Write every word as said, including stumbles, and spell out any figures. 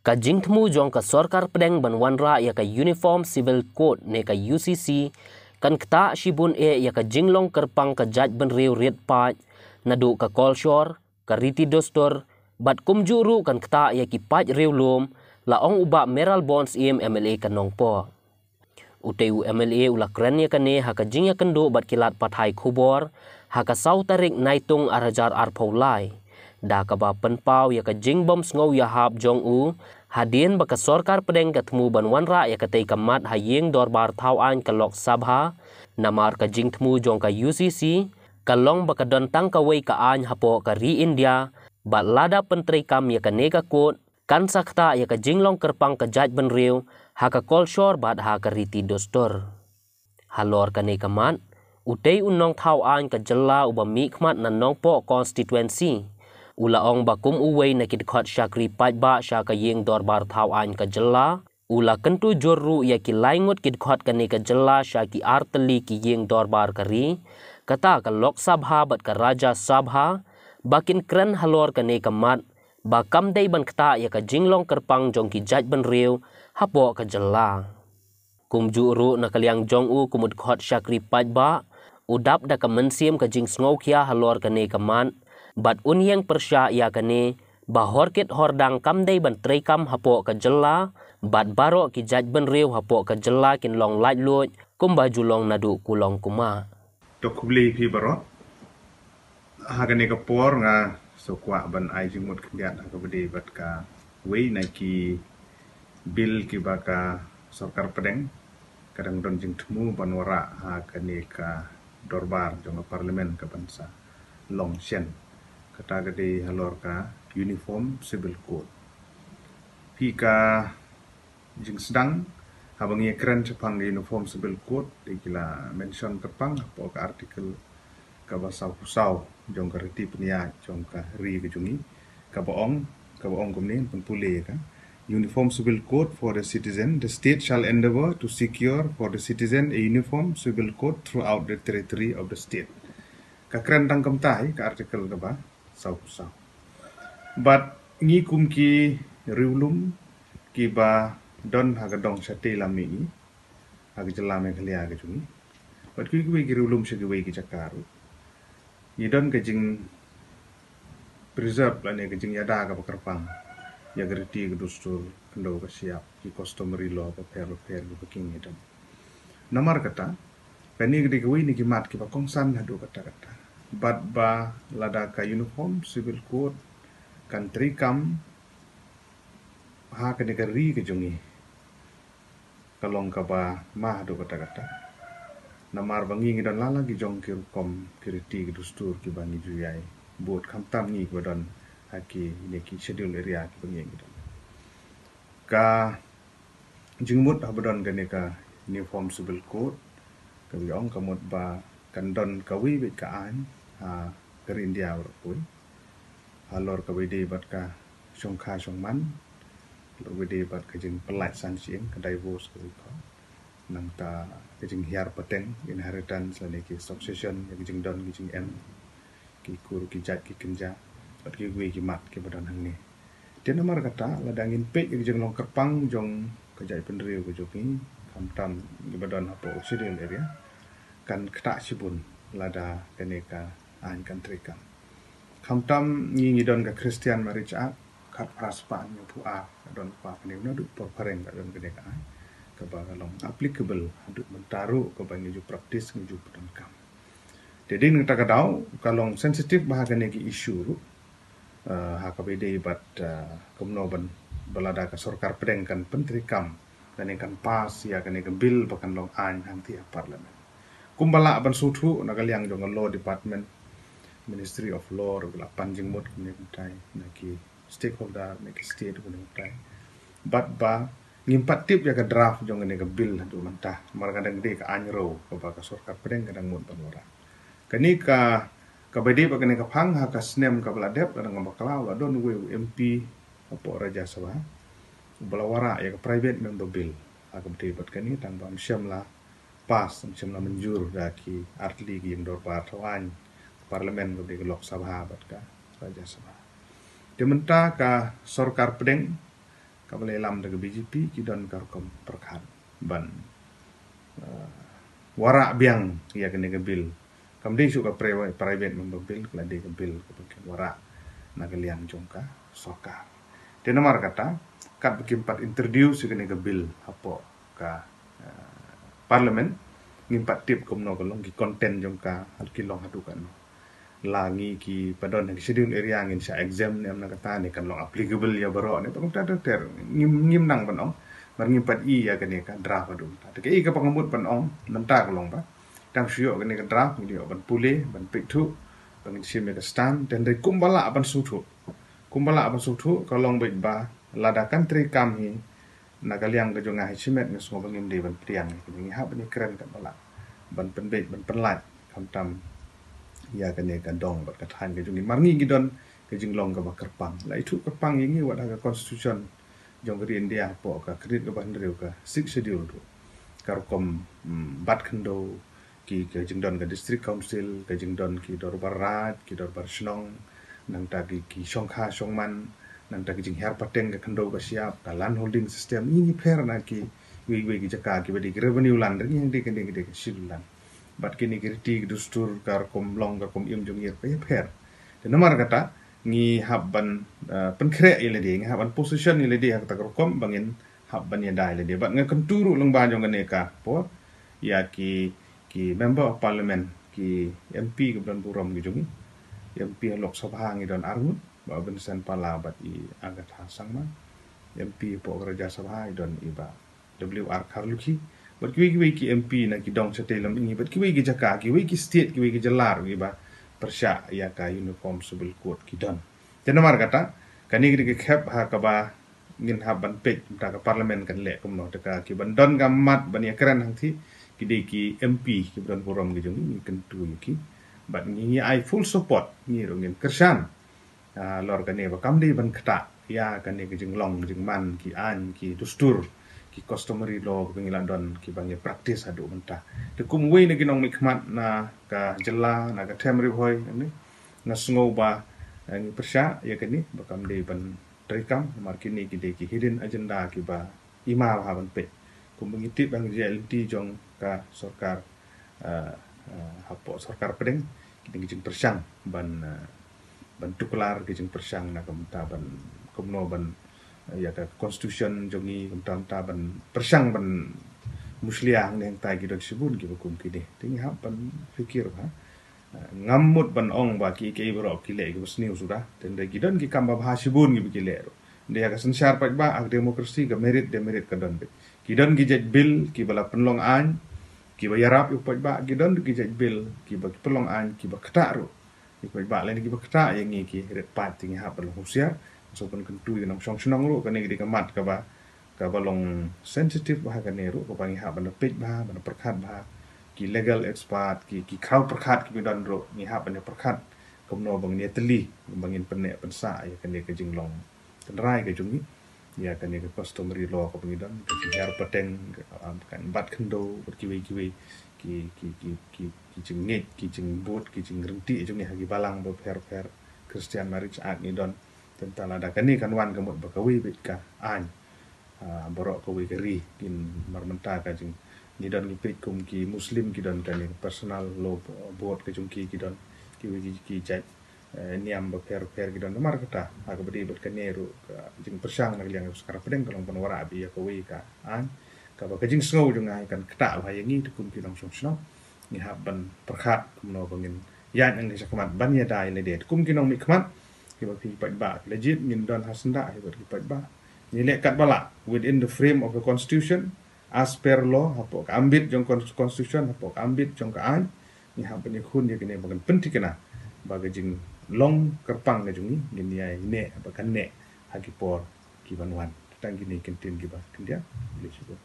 Ka jingthmu jong ka sorkar pdeng ban wanrah ïa ka Uniform Civil Code ne ka U C C kan ktah shibun eh ïa ka jinglong kyrpang ka jaitbynriew riat paid naduh ka kolshor, ka riti dustur bad kumjuh ruh kan ktah ïa ki paid riewlum, la ong u Bah Mayral Born Syiem M L A ka Nongpoh. Utei u M L A u la kren ïa kane ha ka jingïakynduh bad ki lad pathai khubor ha ka saw tarik Naitung ar hajar arphew lai, da kaba pynpaw ïa ka jingbym sngew ïahap jong u hadien ba ka sorkar pdeng ka thmu ban wanrah ïa katei ka mat ha ïing dorbar thaw aiñ ka Lok Sabha, namar ka jingthmu jong ka U C C ka long ba ka don tang kawei ka aiñ hapoh ka ri India, bad lada pyntreikam ïa kane ka kot kan sa ktah ïa ka jinglong kyrpang ka jaitbynriew ha ka kolshor bad ha ka riti dustur. Halor kane ka mat, utei u nongthaw aiñ ka jylla uba mihkhmat na Nongpoh constituency u la ong ba kum uwei na ki dkhot shakri paidbah sha ka ïing dorbar thaw aiñ ka jylla, u la kyntu jur ruh ïa ki lai ngut ki dkhot kane ka jylla sha ki ar tylli ki ïing dorbar ka ri, kata ka Lok Sabha bad ka Rajya Sabha, ba kin kren halor kane ka mat ba kam dei ban ktah ïa ka jinglong kyrpang jong ki jaitbynriew hapoh ka jylla. Kumjuh ruh na ka liang jong u kum u dkhot shakri paidbah, u dap da ka mynsiem ka jingsngewkhia halor kane ka mat bad un ïeng pyrshah ïa kane ba hor kit hor dang kam dei ban treikam hapoh ka jylla bad baroh ki jaitbynriew hapoh ka jylla kin long laitluid kumba ju long naduh kulong kumah. To khublei phi baroh. Ha kane ka por nga sngewkwah ban ai jingmut khyndiat ha kaba ïadei bad kawei na ki bill kiba ka sorkar pdeng ka dang don jingthmu ban wanrah ha kane ka dorbar jong ka parliament kaban sa long shen. Kata ka dei halor ka Uniform Civil Code. Phi ka jingsdang, haba ngi kren shaphang ka Uniform Civil Code, dei ki la mention kyrpang hapoh ka article kaba sawphew saw jong ka riti pynïaid jong ka ri ka jong ngi, kaba ong, kaba ong kumne, pynpule ka: Uniform Civil Code for the citizen. The state shall endeavour to secure for the citizen a uniform civil code throughout the territory of the state. Ka kren tang kumta hi ka article kaba sawphew saw. Bad ngi kum ki riewlum kiba don ha ka dong shatei lam mihngi ha ka jylla Meghalaya ka jong ngi, bad kiwei kiwei ki riewlum sha kiwei ki jaka ruh, ngi don ka jing preserve lane ka jingïada kaba kyrpang ïa ka riti ka dustur, khyndew ka shyiap, ki customary law bapher bapher kiba ki ngi don. Namar kata, kane ka dei kawei na ki mat kiba kongsan haduh katta katta. Bad ba lada ka Uniform Civil Code kan treikam ha kane ka ri ka jong ngi, ka long kaba ma haduh katta katta. Namar ba ngi ngi don la la ki jong ki rukom ki riti ki dustur kiba ngi ju ïai bud, khamtam ngi kiba don ha kine ki schedule area kiba ngi ngi don. Ka jingmut haba don kane ka Uniform Civil Code, kaba ngi ong ka mut ba kan don kawei beit ka aiñ ha ka ri India baroh kawei halor kaba ïadei bad ka shongkha shongman, halor kaba ïadei bad ka jingpyllait san shyieng, ka divorce kaba ngi khot, nangta ka jinghiar pateng, inheritance, lane ki succession, ïa ka jingdon ka jingem, ki kur ki jait ki kynja, bad kiwei ki mat kiba don hangne. Te namar kata, lada ngin peit ïa ka jinglong kyrpang jong ka jaitbynriew ka jong ngi, khamtam kiba don hapoh ka schedule area, kan ktah shibun lada kane ka aiñ kan treikam. Khamtam ngi ngi don ka Christian Marriage Act khatphra spah hynñiewphew ar, ka don pat kane, naduh por phareng ka don kane ka aiñ kaba ka long applicable haduh mynta ruh kaba ngi ju practice, ngi ju pyndonkam. Te dei na kata ka daw ka long sensitive bha ha kane ka issue ruh, eh, ha kaba ïadei bad, eh, kumno ban, ba lada ka sorkar pdeng kan pyntreikam lane kan pass ïa kane ka bill ba kan long aiñ hangtei ha parliament. Kumba lah ban sngewthuh na ka liang jong ka law department, Ministry of Law ruh ki la pan jingmut kumne kumtai, na ki stakeholder, na ki state kumne kumtai. Bad ba ngim pat tip ïa ka draft jong kane ka bill haduh mynta, namar ka dang dei ka aiñ ruh kaba ka sorkar pdeng ka dang mut ban wanrah. Kane ka, kaba dei ba kane ka phang ha ka snem kaba la dep, la dang bakla, la don uwei u M P hapoh Rajya Sabha uba la wanrah ïa ka private member bill ha kaba dei bad kane, tang ba ym shym la pass, ym shym la mynjur da ki artylli ki ïing dorbar thaw aiñ, parliament, kaba dei ka Lok Sabha bad ka Rajya Sabha. Te mynta ka sorkar pdeng kaba la ïalam da ka B J P ki don ka rukom pyrkhat ban, eh, wanrah biang ïa kane ka bill. Kam dei shuh ka pri-, private member bill, ka la dei ka bill kaba kin wanrah na ka liang jong ka sorkar. Te namar kata, katba kim pat introduce ïa kane ka bill hapoh ka, eh, parliament, ngim pat tip kumno ka long, ki content jong ka, ha ki long haduh katno. La ngi kiba don ha ki schedule area ngin shah exempt ne em na kata, ne kan long applicable ïa baroh ne, kumta ter ter. Ngim, ngim nang ban ong. Namar ngim pat i ïa kane ka draft haduh mynta. Te kaei kaba nga mut ban ong mynta ka long ba, tang shu ïoh kane ka draft, ngin ïoh ban pule, ban peit thuh, ba ngin shim ïa ka stand, te hynrei kumba lah ban sngewthuh. Kumba lah ban sngewthuh, ka long beit ba, lada kan treikam hi na ka liang ka jong nga hi shimet, nga sngew ba ngim dei ban pdiang. Ngi hap ban ïakren katba lah ban pynbeit, ban pynlait, khamtam ïa kane ka dong bad ka thaiñ ka jong ngi. Namar ngi ngi don ka jinglong kaba kyrpang. La ithuh kyrpang ïa ngi wat ha ka constitution jong ka ri India hapoh ka khyrnit kaba hynriew, ka Sixth Schedule ruh. Ka rukom, mm, bat khyndew, ki, ka jingdon ka district council, ka jingdon ki dorbar raid, ki dorbar shnong, nangta ki, ki shongkha shongman, nangta ki jinghiar pateng ka khyndew ka shyiap, ka land holding system, ngi ngi pher na kiwei kiwei ki jaka kiba dei ki revenue land, ngi dei ka dei ka dei ka schedule land. Bad kine ki riti ki dustur, ka rukom long, ka rukom im jong ngi ruh ka ïapher. Te namar kata, ngi hap ban, eh, pynkhreh ïa lade, ngi hap ban position ïa lade ha kata ka rukom ba ngin hap ban ïada ïa lade. Bad nga kyntu ruh lyngba jong kane ka por ïa ki, ki member of parliament, ki M P kiba don burom ki jong ngi, M P ha Lok Sabha ngi don arngut, Bah Vincent Pala bad i Agatha Sangma, M P hapoh ka Rajya Sabha i don i Bah W R Kharlukhi, bad kiwei kiwei ki M P na ki dong shatei lam ngi, bad kiwei ki jaka, kiwei ki state, kiwei ki jylla ruh kiba pyrshah ïa ka Uniform Civil Code ki don. Te namar kata, kane ka dei ka khep ha kaba ngin hap ban peit mynta ka parliament kan leh kumno, te ka ki ban don ka mat ban ïakren hangthie ki dei ki M P kiba don burom ki jong ngi, ngi kyntu ïa ki. Bad ngi ngi ai full support, ngi ruh ngin kyrshan, ah, halor kane ba kam dei ban ktah ïa kane ka jinglong jingman, ki aiñ, ki dustur, ki customary law kaba ngi la don, kiba ngi practice haduh mynta. Te kum uwei na ki nongmihkhmat na ka jylla, na ka them Ri Bhoi, kane nga sngew ba, eh, ngi pyrshah ïa kane ba kam dei ban treikam, namar kine ki dei ki hidden agenda kiba i ma bha ban peit. Kumba ngi tip ba ka J L T jong ka sorkar, eh, eh, hapoh sorkar pdeng, ki dei ki jingpyrshang ban, eh, ban tuklar, ki jingpyrshang na ka bynta ban kumno ban, eh, ïa ka constitution jong ngi, ka bynta, bynta ban pyrshang ban mushlia hangne hangtai, ki don shibun kiba kum kine. Te ngi hap ban fikir bha. Ngam mut ban ong ba ki, ki baroh ki leh kiba sniew suda. Te hynrei ki don ki kam babha shibun kiba ki leh ruh. Hynrei ha ka synshar paidbah, ha ka democracy, ka merit demerit ka don beit. Ki don ki jait bill kiba la pynlong aiñ kiba ïarap ïa u paidbah, ki don ki jait bill kiba ki pynlong aiñ kiba ktah ruh ïa u paidbah. Lane kiba ktah ïa ngi ki rit paid, te ngi hap ban long husiar. Sngewbha ban kyntu ïa ki nongshong shnong ruh, kane ka dei ka mat kaba kaba long sensitive bha kane ruh, kaba ngi hap ban peit bha, ban pyrkhat bha. Ki legal expert, ki, ki khraw pyrkhat kiba don ruh, ngi hap ban pyrkhat kumno ba ngin ïatylli, ba ngin pynneh pynsah ïa kane ka jinglong tynrai ka jong ngi, ïa kane ka customary law kaba ngi don, ka jinghiar pateng, ka, um, ka bat khyndew, bad kiwei kiwei ki, ki, ki, ki, ki jingngeit, ki jingbud, ki jingryntih jong ngi ha ki balang bapher bapher, Christian Marriage Act ngi don. Te mynta lada kane kan wan, ka mut ba kawei beit ka aiñ, ah, baroh kawei ka ri kin mar mynta ka jing, ngi don ngi peit kum ki Muslim ki don kane personal law board ka jong ki, ki don kiwei ki, ki jait, eh, niam bapher bapher ki don. Namar kata, ha kaba dei bad kane ruh ka jingpyrshang na ka liang ka sorkar pdeng ka long ban wanrah beit ïa kawei ka aiñ kaba ka jingsngew jong nga kan ktah bha ïa ngi te kum ki nongshong shnong. Ngi hap ban pyrkhat kumno ba ngin ïaid nangta shakhmat ban ïada ïa lade. Te kum ki nongmihkhmat, kiba phi paidbah, ki la jied, ngin don ha syndah hi bad ki paidbah. Ngi leh katba lah within the frame of the constitution, as per law, hapoh ka ambit jong con-, constitution, hapoh ka ambit jong ka aiñ. Ngi hap ban ïakhun ïa kine ba kan pynthikna ba ka jinglong kyrpang ka jong ngi, ngin ïai neh ba kan neh ha ki por ki ban wan. Tang kine ki ktien kiba khyndiat. Khublei shibun.